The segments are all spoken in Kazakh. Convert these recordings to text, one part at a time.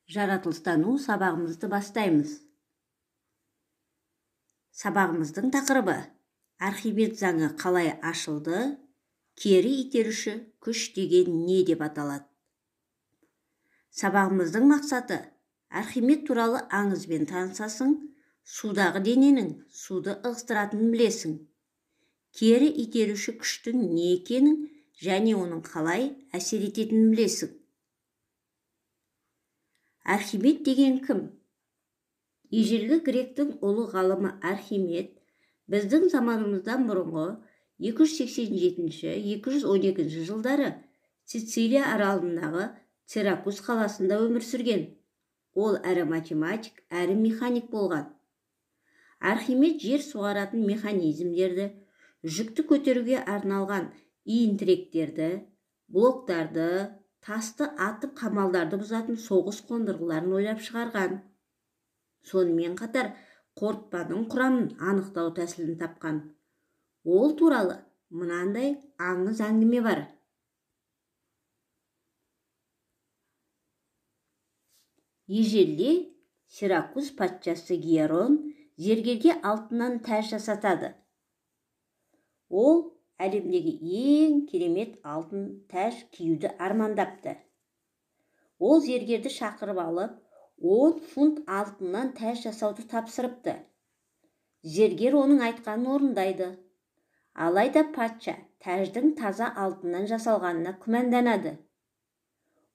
Жаратылыстану сабағымызды бастаймыз. Сабағымыздың тақырыбы Архимед заңы қалай ашылды, кері итеруші күш деген не деп аталады. Сабағымыздың мақсаты Архимед туралы аңызбен танысасың, судағы дененің суды ығыстыратынын білесің. Кері итеруші күштің не екенін және оның қалай әсер ететінін білесің. Архимед деген кім? Ежелгі гректің ұлы ғалымы Архимед біздің заманымыздан бұрынғы 287-212 жылдары Сицилия аралындағы Сиракуз қаласында өмір сүрген. Ол әрі математик, әрі механик болған. Архимед жер суаратын механизмдерді, жүкті көтеруге арналған иінтіректерді, блоктарды, тасты атып қамалдарды бұзатын соғыс қондырғыларын ойлап шығарған. Сонымен қатар қорытпаның құрамын анықтау тәсілін тапқан. Ол туралы мынандай аңыз әңгіме бар. Ежелде Сиракуз патшасы Гиерон зергерге алтыннан тәж жасатады. Ол әлемдегі ең керемет алтын тәж киюді армандапты. Ол зергерді шақырып алып, 10 фунт алтыннан тәж жасауды тапсырыпты. Зергер оның айтқанын орындайды. Алайда патша тәждің таза алтыннан жасалғанына күмәнданады.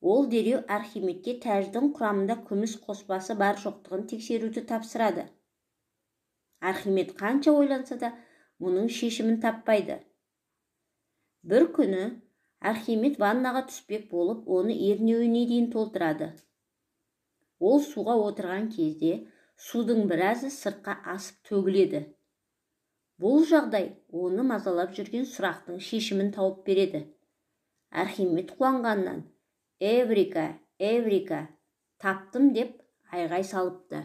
Ол дереу Архимедке тәждің құрамында күміс қоспасы бар жоқтығын тексеруді тапсырады. Архимед қанша ойланса да мұның шешімін таппайды. Бір күні Архимед ваннаға түспек болып, оны ернеуіне дейін толтырады. Ол суға отырған кезде судың біразы сыртқа асып төгіледі. Бұл жағдай оны мазалап жүрген сұрақтың шешімін тауып береді. Архимед қуанғаннан «Эврика, эврика, таптым» деп айғай салыпты.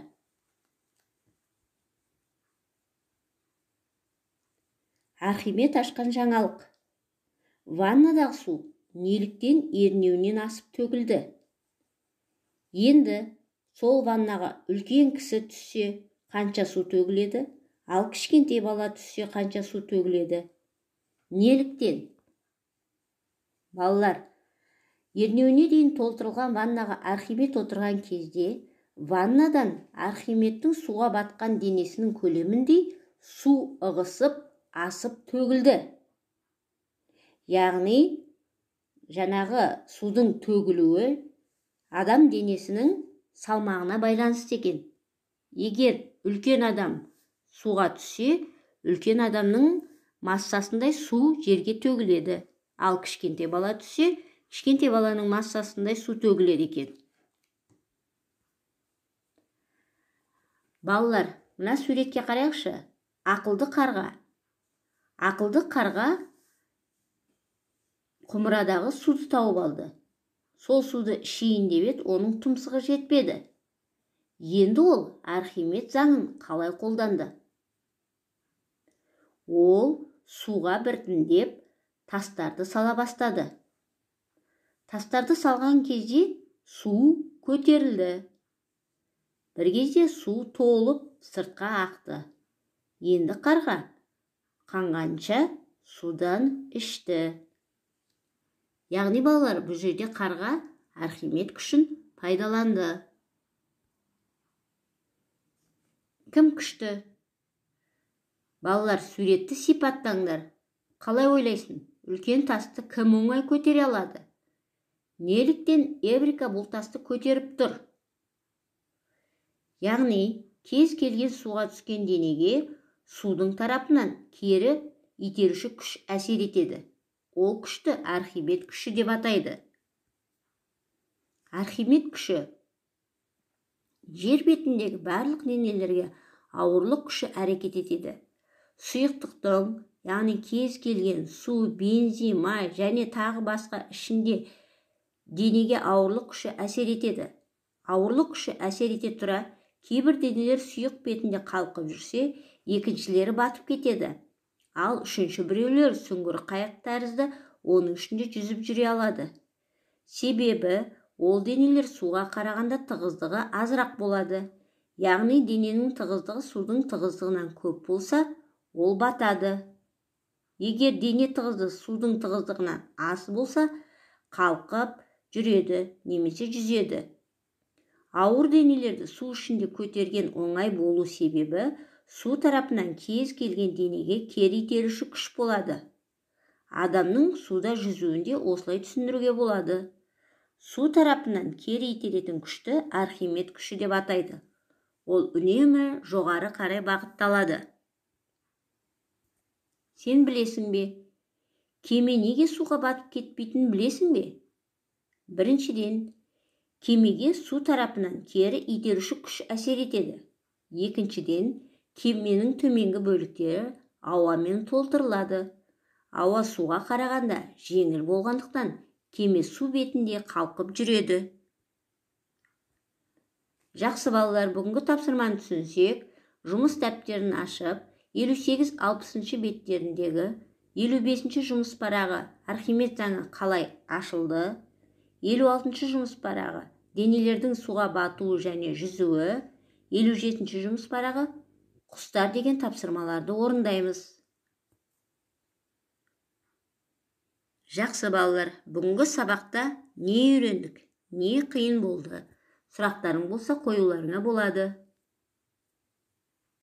Архимед ашқан жаңалық. Ваннадағы су неліктен ернеуінен асып төгілді? Енді сол ваннаға үлкен кісі түссе қанша су төгіледі, ал кішкентай бала түссе қанша су төгіледі? Неліктен? Балалар, ернеуіне дейін толтырылған ваннаға Архимед отырған кезде, ваннадан Архимедтің суға батқан денесінің көлеміндей су ығысып, асып төгілді. Яғни, жаңағы судың төгілуі адам денесінің салмағына байланысты екен. Егер үлкен адам суға түссе, үлкен адамның массасындай су жерге төгіледі. Ал кішкентай бала түссе, кішкентай баланың массасындай су төгіледі екен. Балалар, мына суретке қарайықшы. Ақылды қарға. Ақылды қарға құмырадағы суды тауып алды. Сол суды ішейін деп еді, оның тұмсығы жетпеді. Енді ол Архимед заңын қалай қолданды? Ол суға біртіндеп тастарды сала бастады. Тастарды салған кезде су көтерілді. Бір кезде су толып сыртқа ақты. Енді қарға қанғанша судан ішті. Яғни балалар, бұл жерде қарға Архимед күшін пайдаланды. Кім күшті? Балалар, суретті сипаттаңдар. Қалай ойлайсың? Үлкен тасты кім оңай көтере алады? Неліктен Эврика бұл тасты көтеріп тұр? Яғни, кез келген суға түскен денеге судың тарапынан кері итеруші күш әсер етеді. Ол күшті Архимед күші деп атайды. Архимед күші жер бетіндегі барлық денелерге ауырлық күші әрекет етеді. Сұйықтықтың, яғни кез келген су, бензин, май және тағы басқа ішінде денеге ауырлық күші әсер етеді. Ауырлық күші әсер ете тұра, кейбір денелер сұйық бетінде қалқып жүрсе, екіншілері батып кетеді. Ал үшінші біреулер сүңгуір қайық тәрізді оның ішінде жүзіп жүре алады. Себебі Ол денелер суға қарағанда тығыздығы азырақ болады. Яғни дененің тығыздығы судың тығыздығынан көп болса, ол батады. Егер дене тығыздығы судың тығыздығынан аз болса, қалқып жүреді немесе жүзеді. Ауыр денелерді су ішінде көтерген оңай болу себебі су тарапынан кез келген денеге кері итеруші күш болады. Адамның суда жүзуінде осылай түсіндіруге болады. Су тарапынан кері итеретін күшті Архимед күші деп атайды. Ол үнемі жоғары қарай бағытталады. Сен білесің бе? Кеме неге суға батып кетпейтінін білесің бе? Біріншіден, кемеге су тарапынан кері итеруші күш әсер етеді. Екіншіден, кеменің төменгі бөліктері ауамен толтырылады. Ауа суға қарағанда жеңіл болғандықтан кеме су бетінде қалқып жүреді. Жақсы балалар, бүгінгі тапсырманы түсінсек, жұмыс дәптерін ашып, 58-60 беттеріндегі 55 жұмыс парағы Архимед заңы қалай ашылды, 56 жұмыс парағы денелердің суға батуы және жүзуі, 57 жұмыс парағы құстар деген тапсырмаларды орындаймыз. Жақсы балалар, бүгінгі сабақта не үйрендік, не қиын болды? Сұрақтарың болса қоюларыңа болады.